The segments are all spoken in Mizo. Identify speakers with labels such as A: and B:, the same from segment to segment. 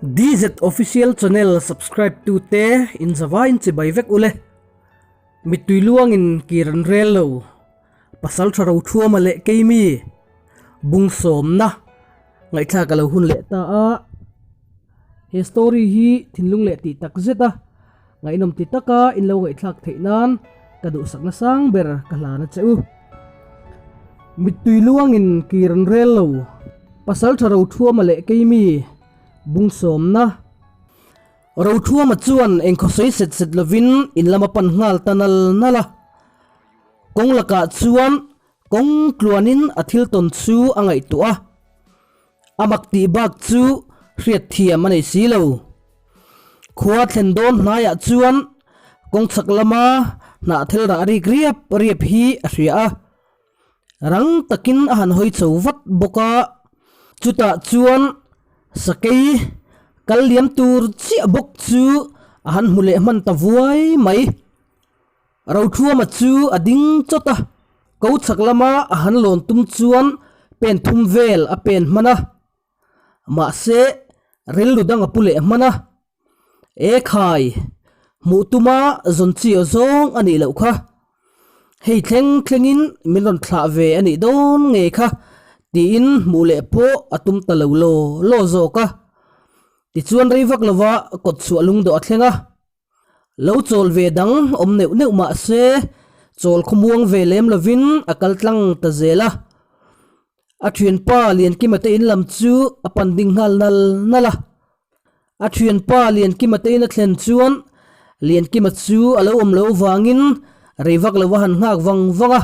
A: DZ Official Channel subscribe tu te in zavaiin chibai vek ule. Mittui luangin kir an rel lo. Pasal tha ro thuama leh keimi bung sawmna ngaihthlak a lo hun leh ta a. He story hi thinlung leh tih tak zet a, ngaihnawm ti taka in lo ngaihthlak theih nan ka duhsakna sang ber ka hlan a che u. Mittui luangin kir an rel lo. Pasal tha ro thuama leh keimi bung sawmna. Rothuama chuan engkhaw sawi set set lovin in lam a pan nghal ta nal nal a. Kawng lakah chuan kawng tluanin a thil tawn chu a ngaihtuah a. A mak tih bak chu hriat thiam a nei si lo. Khua thlen dawn hnaiah chuan kawng chhak lama hnahthel rah rik riap riap hi a hria a. Rang takin a han hawi chho vat bawk a, chutah chuan sakei kal liam tur chiah bawk chu a han hmu leh hman ta vuai mai. Rothuama chu a ding chawt a, ko chhak lama a han lawn tum chuan pen thum vel a pen hman a, mahse rilru dang a pu leh hman a, E khai, hmuh tuma zawn chi aw zawng a nih loh kha. Hei thleng thlengin min rawn thlah ve a nih dawn ngei kha tiin hmuh leh pawh a tum ta lo law law zawk a. Tichuan rei vak lova kawt chhuah lungdawh a thleng a. Lo chawl ve dang awm neuh neuh mah se chawl khawmuang ve lem lovin a kal tlang ta zel a. A thianpa Liankima te in lam chu a pan ding nghal nal nal a. A thianpa Liankima te in a thlen chuan Liankima chu a lo awm lo vangin rei vak lo a han nghak vang vang a.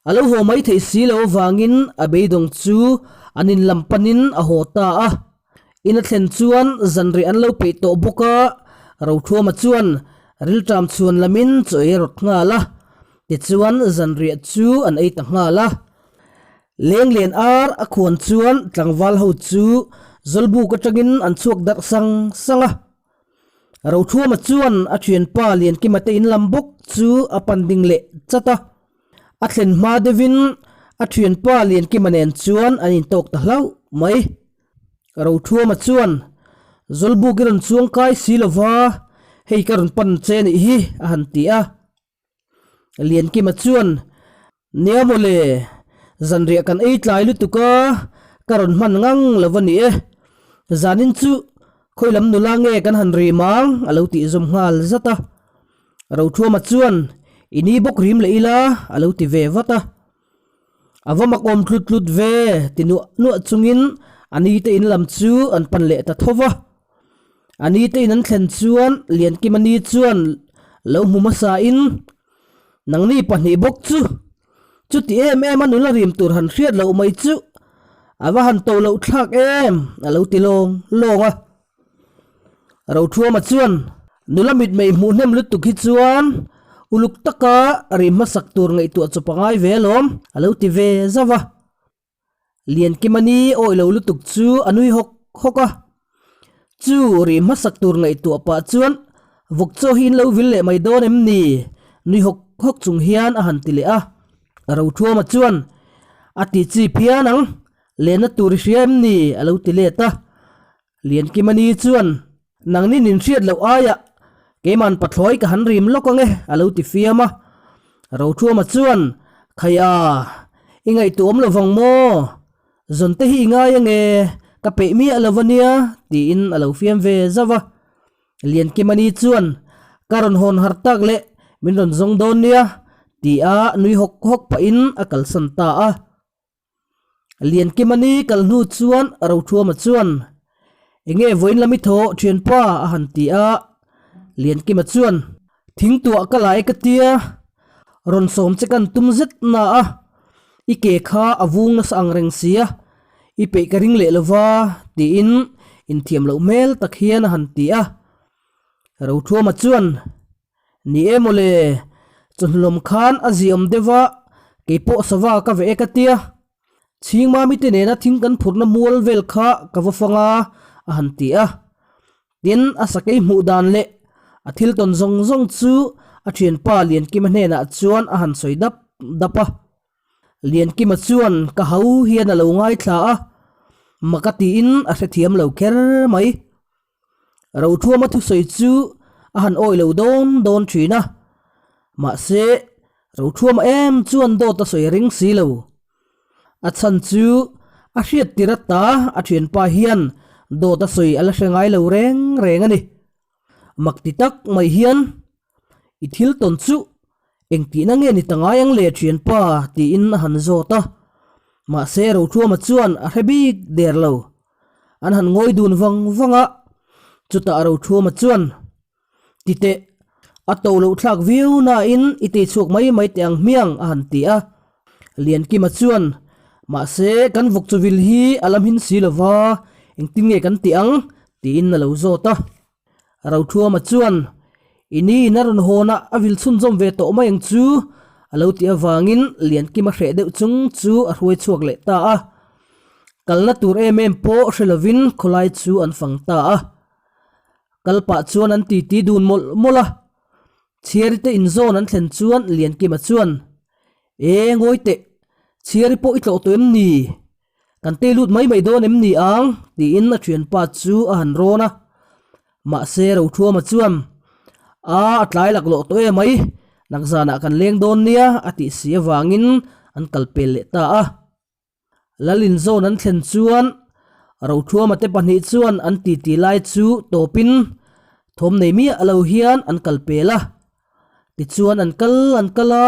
A: A lo haw mai theih si lo vangin a beidawng chu an in lam panin a haw ta a. In a thlen chuan zanriah an lo peih tawh bawk a, Rothuama chuan rilṭam chhuan lamin chaw ei a rawt nghal a. Tichuan zanriah chu an ei ta nghal a. Lenglen ar a khuan chuan tlangval ho chu Zawlbuk atangin an chhuak darh sang sang a. Rothuama chuan a thianpa Liankima te in lam bawk chu a pan ding leh chat a. A thlen hma deuhin a thianpa Liankima nen chuan an intawk ta hlauh mai. Rothuama chuan, Zawlbuk i rawn chuang kai si lova, hei ka rawn pan che nih hi, a han ti a. Liankima chuan, Nia mawle, zanriah kan ei tlai lutuk a, ka rawn hman ngang lo a ni e. Zanin chu khawi lam nula nge kan han rim ang, a lo tih zawm nghal zat a. Rothuama chuan, I ni bawk rim leh ila, a lo ti ve vat a. A va mak awm tlut tlut ve, ti nuah nuah chungin a ni te in lam chu an pan leh ta tho va. A ni te in an thlen chuan Liankima ni chuan lo hmu hmasa in, Nangni pahnih bawk chu, chuti em em a nula rim tur han hriat loh mai chu a va han to loh thlak em, a lo ti lawng lawng a. Rothuama chuan nula mitmei hmuh hnem lutuk hi chuan uluk taka ri hmasak tur ngaihtuah chawp a ngai ve alawm a lo ti ve zauh a. Liankimani awih lo lutuk chu a nui hawk hawk a. Chu ri hmasak tur ngaihtuah pah chuan vawk chaw hi in lo vil leh mai dawn em ni? nui hawk hawk chung hian a han ti leh a. Rothuama chuan a ti chi phian ang, lenna tur i hria em ni? a lo ti let a. Liankimani chuan, Nangni nin hriat loh aiah keiman pathlawi ka han rim lawk ang e, a lo ti fiam a. Rothuama chuan, Khaia, i ngaihtuah awm lovang maw? Zawnte hi i ngai ange, ka peih miah lo ania, tiin a lo fiam ve zauh a. Liankimani chuan, Ka rawn hawn har tak leh min rawn zawng dawn nia, tia nui hawk hawk pahin a kalsan ta a. Liankimani kal hnu chuan Rothuama chuan, Enge vawiin lam i thaw thianpa? a han ti a. Liankima chuan, Thing tuah ka la e ka tia, rawn sawm che kan tum zet na a, i ke kha a vung nasa ang reng sia, i peih ka ring leh lova, tiin inthiam loh hmel tak hian a han ti a. Rothuama chuan, Ni e mawle, chawhnulawm khan a ziawm deuh a, keipawh sava ka veh e ka tia. Chhingmami te nena thing kan phurhna mual vel kha ka va fang a, a han ti a. Tin, a sakei hmuh dan leh a thil tawn zawng zawng chu a thianpa Liankima hnenah chuan a han sawi dap dap a. Liankima chuan ka hau hian a lo ngaithla a. Mak a tiin a hrethiam lo kher mai. Rothuama thusawi chu a han awi lo dawn dawn thin a, mahse Rothuama em chuan dawt a sawi a ring si lo. A chhan chu a hriat tir ata a thianpa hian dawt a sawi a la hre ngai lo reng reng a ni. Mak ti tak mai hian I thil tawn chu engtihna nge ni ta ngai ang le thianpa tiin a han zawt a, mahse Rothuama chuan a hre bik der lo. An han ngawi dun vang vang a, chutah Rothuama chuan, Titeh, a to loh thlak viau nain i tei chhuak mai mai teh ang hmiang a han ti a. Liankima chuan, Mahse kan vawk chuvil hi a la hmin si lova, engtin nge kan tih ang? tiin a lo zawt a. Rothuama chuan, I ni in a rawn hawn a, a vil chhunzawm ve tawh mai ang chu, a lo tih avangin Liankima hreh deuh chung chu a hruai chhuak leh ta a. Kalna tur em em pawh hre lovin khawlai chu an fang ta a. Kal pah chuan an titi dun mawlh mawlh a. Chhiari te inzawn an thlen chuan Liankima chuan, E ngawi teh, chhiari pawh i tlawh tawh em ni? Kan tei lut mai mai dawn em ni ang? tiin a thianpa chu a han rawn a. Mahse Rothuama chuan, A, a tlai laklawh tawh em mai, nakzanah kan leng dawn nia a tih si avangin an kal pel leh ta a. Lalinzawn an thlen chuan Rothuama te pahnih chuan an titi lai chu tawpin thawm nei miah lo hian an kal pel a. Tichuan an kal an kal a,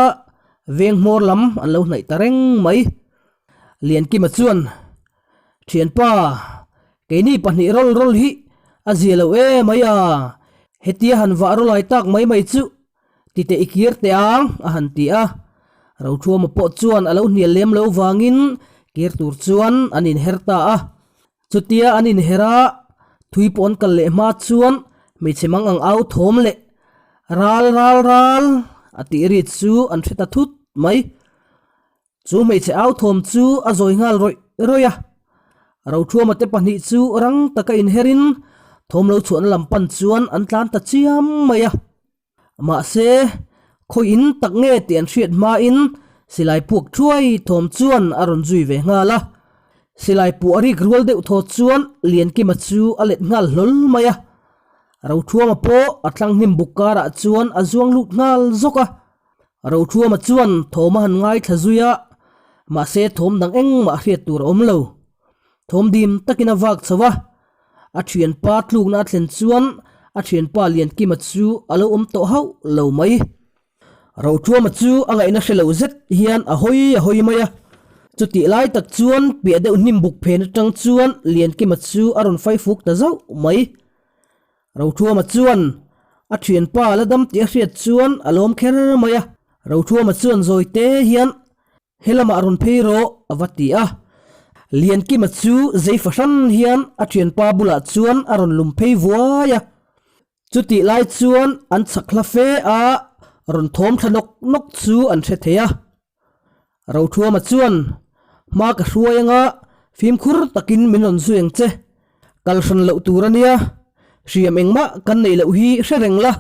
A: veng hmawr lam an lo hnaih ta reng mai. Liankima chuan, Thianpa, keini pahnih rawl rawl hi a zia lo em mai a, hetia han vah rawlai tak mai mai chu titeh i kir teh ang a han ti a. Rothuama pawh chuan a lo hnial lem lo vangin kir tur chuan an inher ta a. Chutia an inher a, thui pawh an kal leh hma chuan hmeichhe mang ang au thawm leh ral ral ral a tih ri chu an hre ta thut mai. Chu hmeichhe au thawm chu a zawi nghal rawih rawih a, Rothuama te pahnih chu rang taka inherin thawm lo chhuahna lam pan chuan an tlan ta chiam mai a. Mahse, khawi in tak nge tih an hriat hmain silai puak thuai thawm chuan a rawn zui ve nghal a. Silai puah rik rual deuh thaw chuan Liankima chu a let nghal hlawl mai a. Rothuama pawh a tlang hnim buk karah chuan a zuang lut nghal zawk a. Rothuama chuan thawm a han ngaithla zui a, mahse thawm dang engmah hriat tur a awm lo. Thawm dim takin a vak chho a, A thianpa tlukna a thlen chuan a thianpa Liankima chu a lo awm tawh hauh lo mai. Rothuama chu a ngaihna hre lo zet hian a hawi a hawi mai a. Chutih lai tak chuan piah deuh hnim buk phen atang chuan Liankima chu a rawn faifuk ta zauh mai. Rothuama chuan a thianpa la dam tih a hriat chuan a lawm kher mai a. Rothuama chuan zawi te hian He lamah rawn phei rawh, a va ti a. Liankima chu zei fahran hian a thianpa bulah chuan a rawn lum phei vuai a. Chutih lai chuan an chhak hla fe a, rawn thawm thla nawk nawk chu an hre thei a. Rothuama chuan, Hma ka hruai anga fimkhur takin min rawn zui ang che. Kal hran loh tur a nia, hriam engmah kan neih loh hi hre reng la,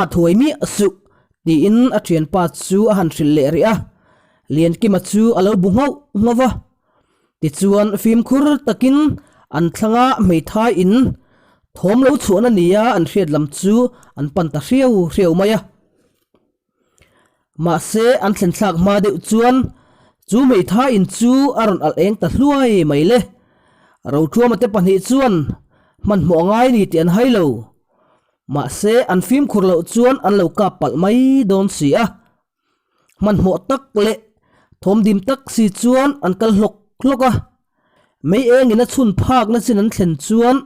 A: at huai miah suh, Tiin a thianpa chu a han hrilh leh rih a, Liankima chu a lo bu nghauh nghauh va. Tichuan fimkhur takin an thlanga hmeithai in thawm lo chhuahna nia an hriat lam chu an pan ta hriau hriau mai a. Mahse an thlen thlak hma deuh chuan chu hmeithai in chu a rawn alh eng ta hluai mai le. Rothuama te pahnih chuan hmanhmawh a ngai ni tih an hai lo. Mahse, an fimkhur loh chuan an lo kap palh mai dawn si a. Hmanhmawh tak leh thawmdim tak si chuan an kal hlawk hlawk a. Mei engin a chhun phakna chin an thlen chuan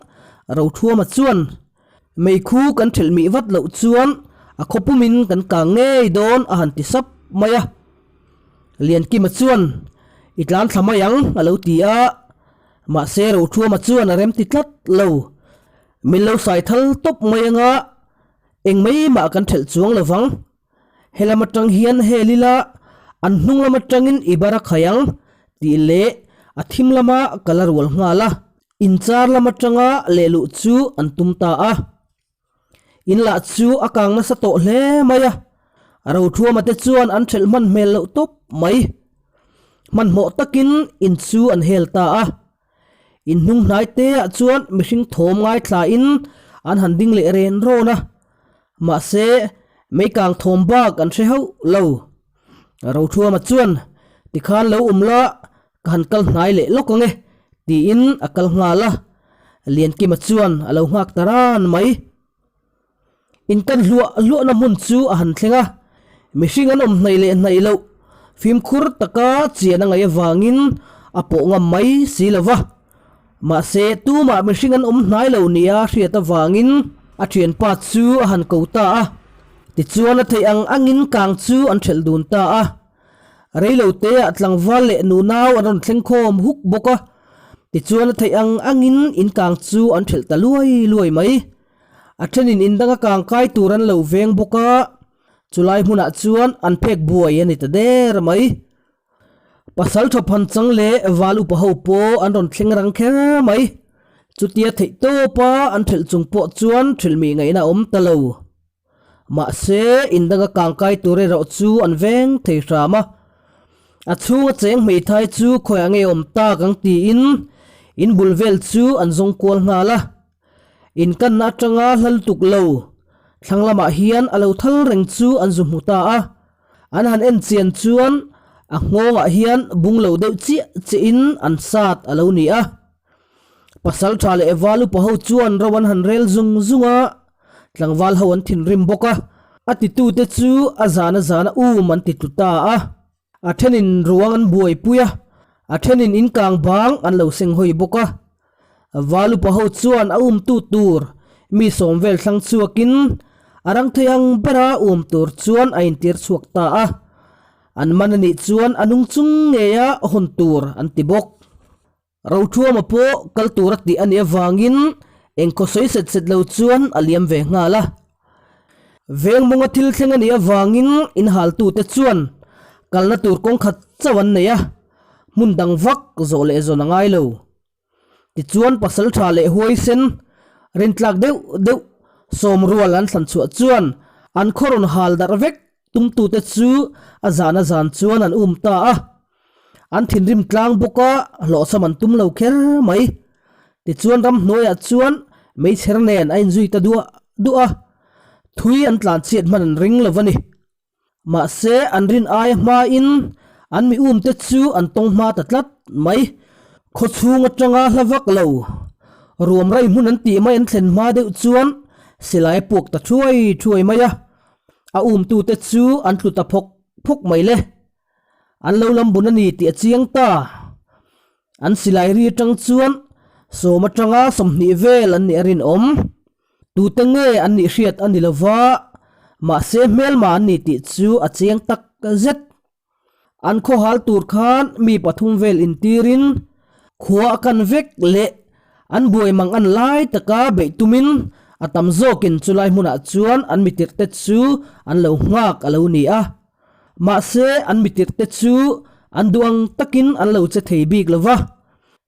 A: Rothuama chuan, Mei khu kan thelh mih vat loh chuan a khaw pumin kan kang ngei dawn a han ti sap mai a. Liankima chuan, I tlan thla mai ang a lo ti a. Mahse, Rothuama chuan a remti tlat lo. Min lo sai thal tawp mai anga eng mai mah kan thelh chuang lo vang. He lam atang hian hel ila an hnung lam atangin i bar a khai ang tih leh a thim lama kal a rual nghal a. Inchar lam atanga lehluh chu an tum ta a. In lah chu a kang nasa tawh hle mai a. Rothuama te chuan an thelh hman hmel loh tawp mai. Hmanhmawh takin in chu an hel ta a. In hnung hnai te ah chuan mihring thawm ngaithla in an han ding leh ren rawn a, mahse meikang thawm bak an hre hauh lo. Rothuama chuan tikhan lo awm la ka han kal hnai leh lawk ang e tiin a kal nghal a, Liankima chuan a lo nghak ta ran mai. In kan hluah hluahna hmun chu a han thleng a, mihring an awm hnaih leh hnaih loh fimkhur taka chian a ngaih avangin a pawh ngam mai si lo va. Mahse, tumah mihring an awm hnai lo nia hriat avangin a thianpa chu a han ko ta a, tichuan a theih ang angin kang chu an thelh dun ta a. Reiloteah tlangval leh nunau an rawn thleng khawm huk bawk a, tichuan a theih ang angin in kang chu an thelh ta luai luai mai. A thenin in danga kang kai tur an lo veng bawk a, chulai hmunah chuan an phek buai a ni ta der mai. Pasal tha phan chang leh val upa ho pawh an rawn thleng rang kher mai. Chutia theih tawpa an thelh chung pawh chuan thelhmih ngaihna a awm ta lo. Mahse, in danga kang kai tur erawh chu an veng thei hram a. A chhunga cheng hmeithai chu khawiah nge awm tak ang tiin in bul vel chu an zawng kual nghal a. Inkanna atanga hla lutuk lo thlang lamah hian a lo thal reng chu an zu hmu ta a. An han en chian chuan a nghawngah hian bung lo deuh chiah chiahin an sat a lo ni a. Pasal tha leh val upa ho chuan ro an han rel zung zung a, tlangval ho an thinrim bawk a, a titute chu a zana zana um an ti tlu ta a. A thenin ruang an buaipui a, a thenin in kang bang an lo seng hawi bawk a. Val upa ho chuan a umtu tur mi sawm vel thlang chhuakin a rang thei ang bera um tur chuan a intir chhuak ta a. An man a nih chuan a nung chung ngeia hawn tur an ti bawk. Rothuama pawh kal tur a tih a nih avangin engkhaw sawi set set lo chuan a liam ve nghal a. Veng mawnga thil thleng a nih avangin inhaltute chuan kalna tur kawng khat chauh an nei a, hmun dang vak zawh leh zawn a ngai lo. Tichuan pasal tha leh huaisen rintlak deuh deuh sawm rual an thlan chhuah chuan an khaw rawn hal darh vek tumtute chu a zan a zan chuan an um ta a. An thinrim tlang bawk a, hlawhchham an tum lo kher mai. Tichuan ramhnuaiah chuan meichher nen a inzui ta duah duah a, thui an tlan chhiat hman an ring lo va ni. Mahse an rin aia hmain an mi umte chu an tawng hma ta tlat mai. Khawchhung atanga hla vak lo, ruam rai hmun an tih mai an thlen hma deuh chuan silai a puak ta thuai thuai mai a, a umtute chu an tlu ta phawk phawk mai le. An lo lam bun a ni tih a chiang ta. An silai ri atang chuan sawm atanga 20 vel an nih a rinawm. Tute nge an nih hriat a ni lo va, mahse hmelma an ni tih chu a chiang tak zet. An khawhal tur khan mi pathum vel intirin khua a kan vek leh an buai mang an lai taka beih tumin a tam zawkin chulai hmunah chuan an mitirhte chu an lo nghak a lo ni a. Mahse, an mitirhte chu an duh ang takin an lo che thei bik lo va,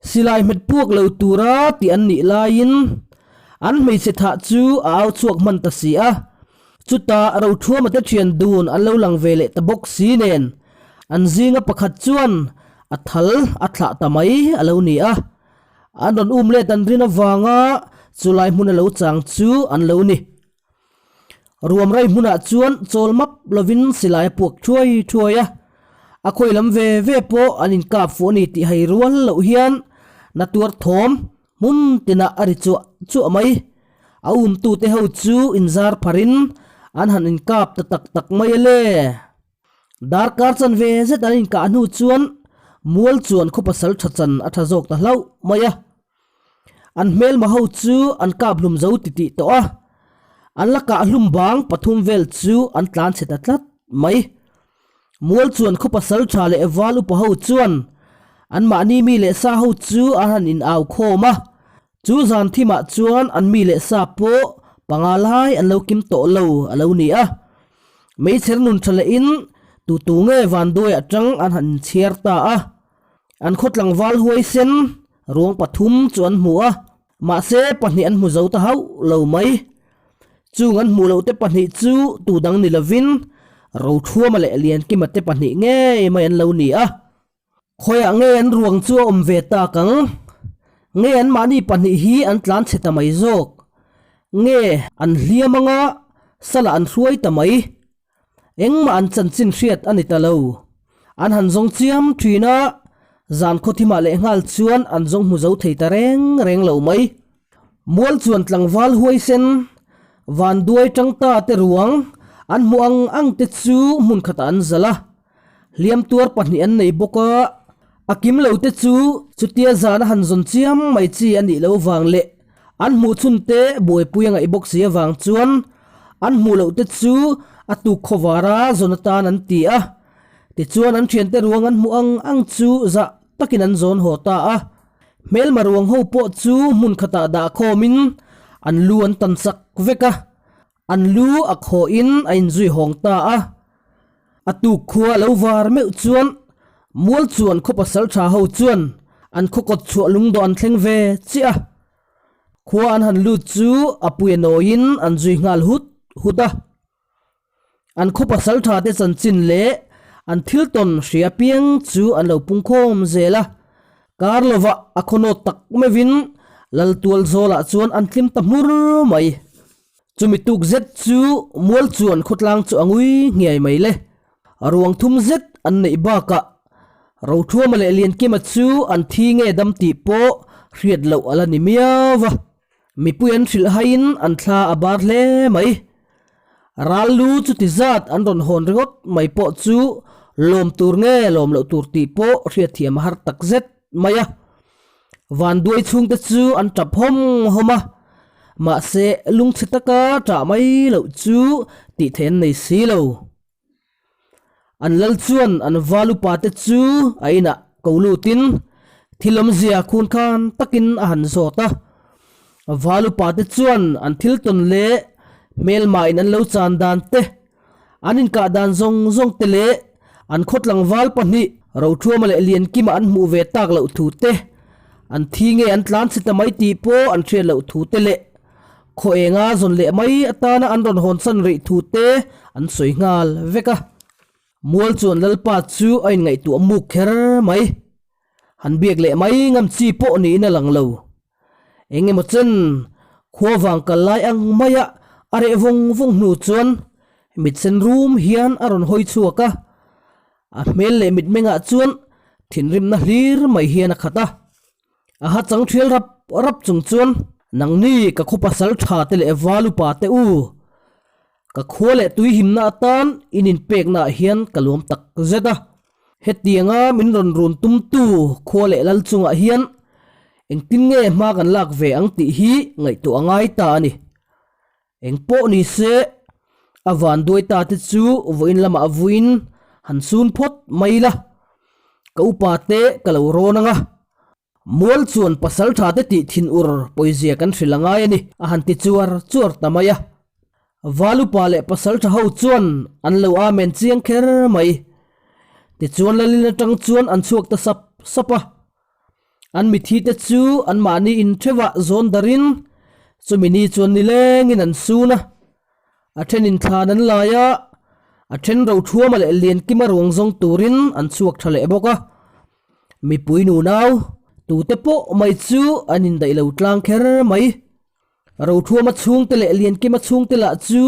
A: silai hmet puak lo tura tih an nih laiin an hmeichhe thah chu a au chhuak hman ta si a. Chutah Rothuama te thian dun an lo lang ve leh ta bawk si nen, an zinga pakhat chuan a thal a thlah ta mai a lo ni a. An rawn um let an rin avanga chulai hmun a lo chang chu an lo ni. Ruam rai hmunah chuan chawl map lovin silai a puak thuai thuai a, a khawi lam ve ve pawh an inkap fuh a ni tih hai rual loh hian na tuar thawm hmun tinah a ri chuah chuah mai. A umtute ho chu inzar pharin an han inkap ta tak tak mai a le. Darkar chanve zet an inkah hnu chuan mual chuan khaw pasal tha chan a tha zawk ta hlauh mai a. An hmelma ho chu an kap hlum zo titih tawh a, an la kah hlum bang pathum vel chu an tlan chhe ta tlat mai. Mual chuan khaw pasal tha leh val upa ho chuan anmahni mi leh sa ho chu an han in au khawm a, chu zan thimah chuan an mi leh sa pawh panga lai an lo kim tawh lo a lo ni a. Meichher nun tha lehin tutu nge vanduai atang an han inchhiar ta a. An khaw tlangval huaisen ruang pathum chu an hmu a, mahse pahnih an hmu zo ta hauh lo mai. Chung an hmuh loh te pahnih chu tu dang ni lovin Rothuama leh Liankima te pahnih ngei mai an lo ni a. Khawiah nge an ruang chu a awm ve tak ang? Nge anmahni pahnih hi an tlan chhe ta mai zawk? Nge an hliam anga salah an hruai ta mai? Engmah an chanchin hriat a ni ta lo. An han zawng chiam thin a, zan khawthimah lehnghal chuan an zawng hmu zo thei ta reng reng lo mai. Mual chuan tlangval huaisen, vanduai tangta te ruang an hmuh ang ang te chu hmun khatah an zalh a. Hliam tuar pahnih an nei bawk a, a kim lo te chu chutia zana han zawn chiam mai chi a nih loh vang leh an hmuh chhun te buaipui a ngaih bawk si avang chuan an hmuh loh te chu a tuk khawvara zawn atan an ti a. Tichuan an thiante ruang an hmuh ang ang chu zah takin an zawn haw ta a. Hmelma ruang ho pawh chu hmun khatah dah khawmin an lu an tan chak vek a. An lu a khawhin a inzui hawng ta a. A tuk khua lo var meuh chuan mual chuan khaw pasal tha ho chuan an khaw kawt chhuah lungdawh an thleng ve chiah a. Khua an han lut chu a puia nawiin an zui nghal hut hut a. An khaw pasal tha te chanchin leh an thil tawn hria piang chu an lo pungkhawm zel a. Kar lovah a khaw nawt tak meuhin Laltual zawlah chuan an tlim ta hmur mai. Chumi tuk zet chu mual chuan khawtlang chu a ngui nghiai mai le. Ruang thum zet an neih bakah Rothuama leh Liankima chu an thi nge dam tih pawh hriat loh a la ni miau va. Mipui an hrilh haiin an thla a bar hle mai. Ral lu chuti zat an rawn hawn ringawt mai pawh chu lawm tur nge lawm loh tur tih pawh hriatthiam a har tak zet mai a. Vanduai chhungte chu an tap hawm hawm a, mahse lungchhe taka ṭah mai loh chu tih theih an nei si lo. An lal chuan an val upa te chu a inah ko lutin thil awmzia khun khan takin a han zawt a. Val upa te chuan an thil tawn leh hmelmain an lo chan dan te, an inkah dan zawng zawng te leh an khaw tlangval pahnih Rothuama leh Liankima an hmuh ve tak loh thu te, an thi nge an tlan chhe ta mai tih pawh an hriat loh thu te leh Khaw enga zawn leh mai atana an rawn hawn chan rih thu te an sawi nghal vek a. Mual chuan Lalpa chu a inngaihtuah muk kher mai. Han biak leh mai ngam chi pawh niin a lang lo. Eng emaw chen khua vang kal lai ang maia a reh vawng vawng hnu chuan mitsen rum hian a rawn hawi chhuak a. A hmel leh mitmengah chuan thinrimna hlir mai hian a khat a. A ha chang thial rap rap chung chuan, Nangni ka khaw pasal tha te leh val upa te u, ka khua leh tui himna atan in inpekna ah hian ka luam tak zet a. Hetianga min rawn run tumtu khua leh lal chungah hian engtin nge hma kan lak ve ang tih hi ngaihtuah a ngai ta a ni. Eng pawh ni se, a vanduai ta te chu vawiin lamah vuiin han sun phawt mai la, ka upa te ka lo rawn ang a. Mual chuan pasal tha te tih thin ur pawizia kan hrilh a ngai a ni, a han ti chuar chuar ta mai a. Val upa leh pasal tha ho chuan an lo amen chiang kher mai. Tichuan Lalin atang chuan an chhuak ta sap sap a. An mithi te chu anmahni intheuhah zawn darin chumi ni chuan nilengin an sun a, a thenin thlan an lai a, a then Rothuama leh Liankima ruang zawng turin an chhuak tha leh bawk a. Mipui nunau tute pawh mai chu an indaih lo tlang kher mai. Rothuama chhungte leh Liankima chhungte lah chu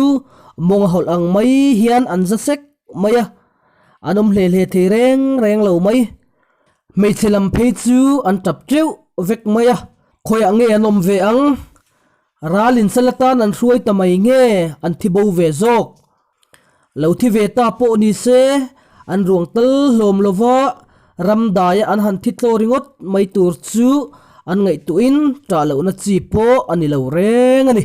A: mawng a hawlh ang mai hian an za sek mai a, an awm hle hle thei reng reng lo mai. Hmeichhe lam phei chu an tap teuh vek mai a, khawiah nge an awm ve ang? Ral insal atan an hruai ta mai nge an thi bo ve zawk? Lo thi ve ta pawh ni se, an ruang tal hlawm lova ram daia an han thi tlaw ringawt mai tur chu an ngaihtuahin ṭah lohna chi pawh a ni lo reng a ni.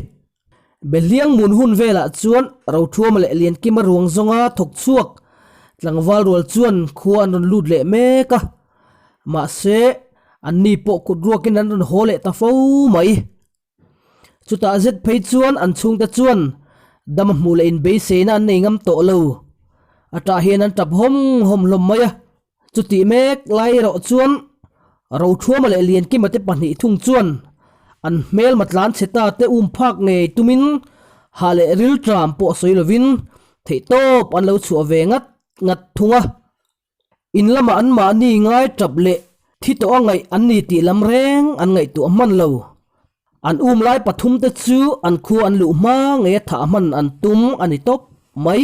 A: Behliang mun hun velah chuan Rothuama leh Liankima ruang zawnga thawk chhuak tlangval rual chuan khua an rawn lut leh mek a, mahse anni pawh kut ruakin an rawn haw leh ta fo mai. Chutah zet phei chuan an chhungte chuan dam a hmuh leh inbeiseina an nei ngam tawh lo. A ṭah hian an ṭap hawm hawm hlawm mai a. Chutih mek lai erawh chuan Rothuama leh Liankima te pahnih thung chuan an hmelma tlan chhe ta te um phak ngei tumin hah leh rilṭam pawh sawi lovin theihtawp an lo chhuah ve ngat ngat thung a. In lamah anmahni ngai tap leh Thi tawh a ngaih an ni tih lam reng an ngaihtuah hman lo. An um lai pathumte chu an khua an luh hma ngei a thah hman an tum a ni tawp mai.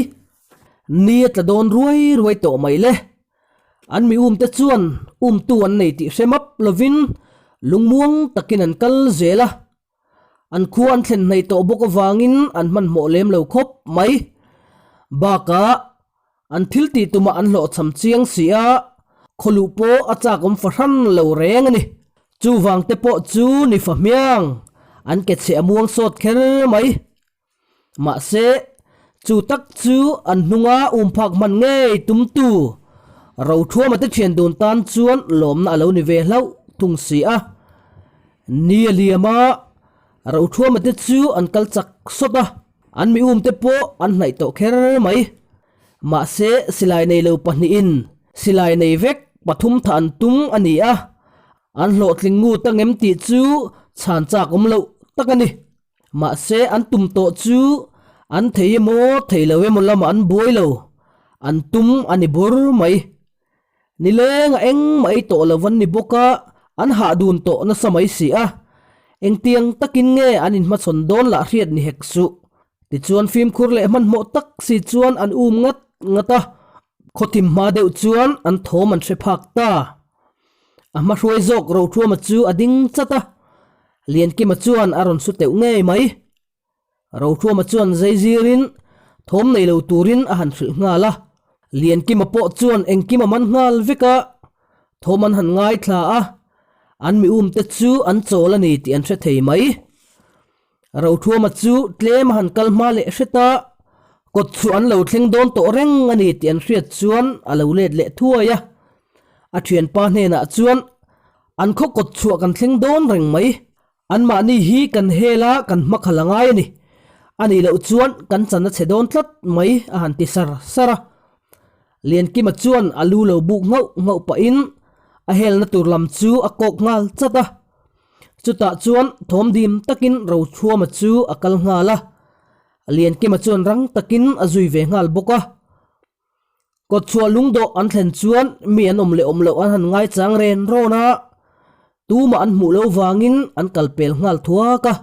A: Ni a tla dawn ruai ruai tawh mai le. An mi umte chuan umtu an nei tih hre map lovin lungmuang takin an kal zel a. An khua an thlen hnaih tawh bawk avangin an hmanhmawh lem lo khawp mai. Bakah, an thil tih tumah an hlawhchham chiang si a, khawluh pawh a chak awm fahran lo reng a ni. Chuvang te pawh chu ni fa hmiang, an ke chhe a muang sawt kher mai. Mahse, chu tak chu an hnunga umphak hman ngei tumtu Rothuama te thian dun tan chuan lawmna a lo ni ve hlauh thung si a. Ni a liam a, Rothuama te chu an kal chak sawt a, an mi um te pawh an hnaih tawh kher mai. Mahse, silai nei lo pahnihin silai nei vek pathum thah an tum a ni a, an hlawhtling ngut angem tih chu chhan chak awm loh tak a ni. Mahse an tum tawh chu an thei emaw thei lo emaw lamah an buai lo, an tum a ni bur mai. Nileng a eng mai tawh lo an ni bawk a, an hah dun tawh nasa mai si a. Engtiang takin nge an inhmachhawn dawn lah hriat ni hek suh. Tichuan fimkhur leh hmanhmawh tak si chuan an um ngat ngat a, khawthim hma deuh chuan an thawm an hre phak ta. A hmahruai zawk Rothuama chu a ding chat a, Liankima chuan a rawn su teuh ngei mai. Rothuama chuan zeizirin thawm nei lo turin a han hrilh nghal a. Liankima pawh chuan engkim a man nghal vek a, thawm an han ngaithla a, an mi umte chu an chawl a ni tih an hre thei mai. Rothuama chu tlem a han kal hma leh hret a, kawt chu an lo thleng dawn tawh reng a ni tih an hriat chuan a lo let leh thuai a. A thianpa hnenah chuan An khaw kawt chhuah kan thleng dawn reng mai. Anmahni hi kan hel a, kan hmakhal a ngai a ni. A nih loh chuan kan chan a chhe dawn tlat mai a han ti sar sar a. Liankima chuan a lu lo buk nghauh nghauh pahin a helna tur lam chu a kawk nghal chat a. Chutah chuan thawm dim takin Rochhuama chu a kal nghal a. Liankima chuan rang takin a zui ve nghal bawk a. Kawtchhuah lungdawh an thlen chuan mi an awm leh awm loh an han ngaichang ren rawn a, tumah an hmuh loh vangin an kal pel nghal thuak a.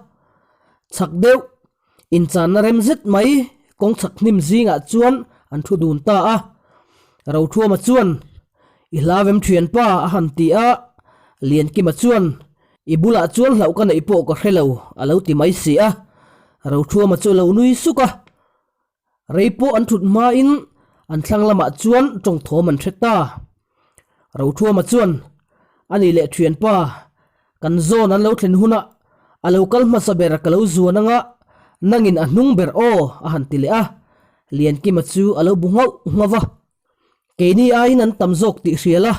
A: Chhak deuh, inchanna rem zet mai kawng chhak hnim zingah chuan an thu dun ta a. Rothuama chuan, I hlavem thianpa a han ti a, Liankima chuan, I bulah chuan hlauh ka neih pawh ka hre lo a lo ti mai si a. Rothuama chu a lo nui suk a. Rei pawh an thut hmain an thlang lamah chuan tawngthawm an hre ta. Rothuama chuan, A nih leh thianpa, kan zawn an lo thlen hunah a lo kal hmasa ber ka lo zuan anga nangin a hnung ber aw a han ti leh a. Liankima chu a lo bu nghauh nghauh va. Keini aiin an tam zawk tih hria la,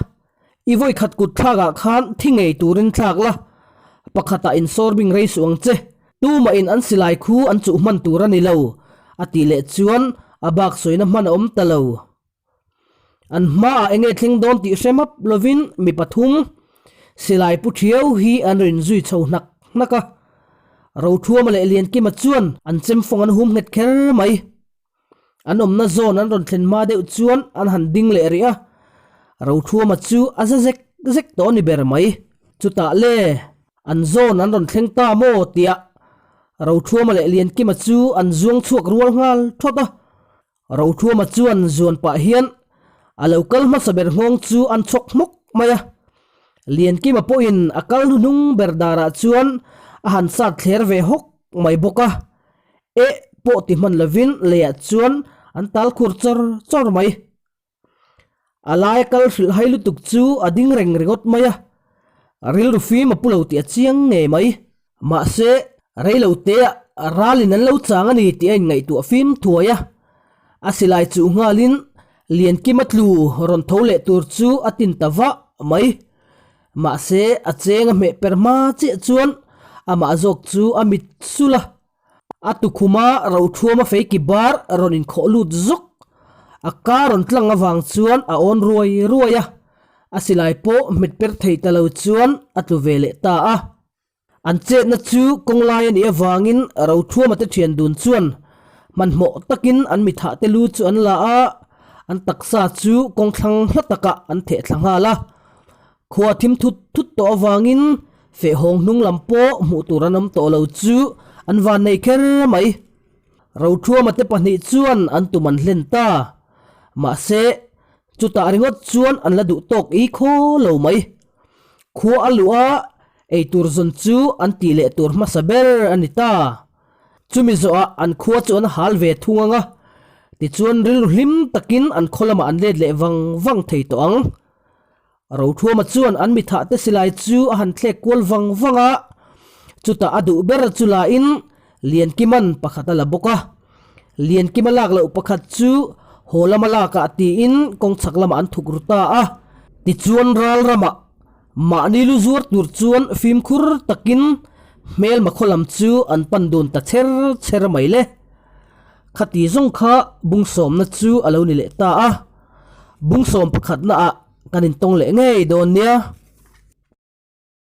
A: i vawi khat kut thlakah khan thi ngei turin thlak la, pakhatah insawrbing rei suh ang che, tumahin an silai khu an chuh hman tur a ni lo, a tih leh chuan a bak sawina hman a awm ta lo. An hmaah enge thleng dawn tih hre map lovin mi pathum silai pu thiau hi an rin zui chho hnak hnak a, Rothuama leh Liankima chuan an chemfawng an hum nghet kher mai. An awmna zawn an rawn thlen hma deuh chuan an han ding leh rih a, Rothuama chu a za zek zek tawh a ni ber mai. Chutah le, an zawn an rawn thleng ta maw tia Rothuama leh Liankima chu an zuang chhuak rual nghal thawt a. Rothuama chuan zuan pah hian a lo kal hmasa ber nghawng chu an chhawk hmawk mai a. Liankima pawhin a kal hnuhnung ber darah chuan a han sat thler ve hawk mai bawk a. Eh pawh ti hman lovin leiah chuan an tal khur chawr chawr mai. A laia kal hrilh hai lutuk chu a ding reng ringawt mai a, rilru fim a pu lo tih a chiang ngei mai. Mahse, rei lo teah ralin an lo chang a ni tih a inngaihtuah fim thuai a. A silai chuh nghalin Liankima tlu rawn tho leh tur chu a tin ta vah mai. Mahse, a cheng a hmeh per hma chiah chuan amah zawk chu a mit sul a. A tukhuma Rothuama feiki bar rawn inkhawh lut zuk. A ka rawn tlang avang chuan a awn ruai ruai a, a silai pawh hmet per thei ta lo chuan a tlu ve leh ta a. An chetna chu kawng lai a nih avangin Rothuama te thian dun chuan hmanhmawh takin an mithah te lu chu an la a, an taksa chu kawng thlang hla takah an theh thla nghal a. Khua thim thut thut tawh avangin feh hawng hnung lam pawh hmuh tur an awm tawh lo chu an van nei kher mai. Rothuama te pahnih chuan an tum an hlen ta. Mahse, chutah ringawt chuan an la duh tawk i khaw lo mai. Khua a luh a, eitur zawn chu an tih leh tur hmasa ber a ni ta. Chumi zawhah an khua chu an hal ve thung ang a, tichuan rilru hlim takin an khaw lamah an let leh vang vang thei tawh ang. Rothuama chuan an mithah te silai chu a han thlek kual vang vang a, chutah a duh ber chu lain Liankiman pakhat a la bawk a. Liankima lak loh pakhat chu haw lama lakah tiin kawng chhak lamah an thuk ru ta a. Tichuan ral ramah mahni lu zuar tur chuan fimkhur takin hmelma khaw lam chu an pan dun ta cher cher mai le. Khati zawng kha bungsawmna chu a lo ni leh ta a. Bungsawm pakhatnaah kan intawng leh ngei dawn nia.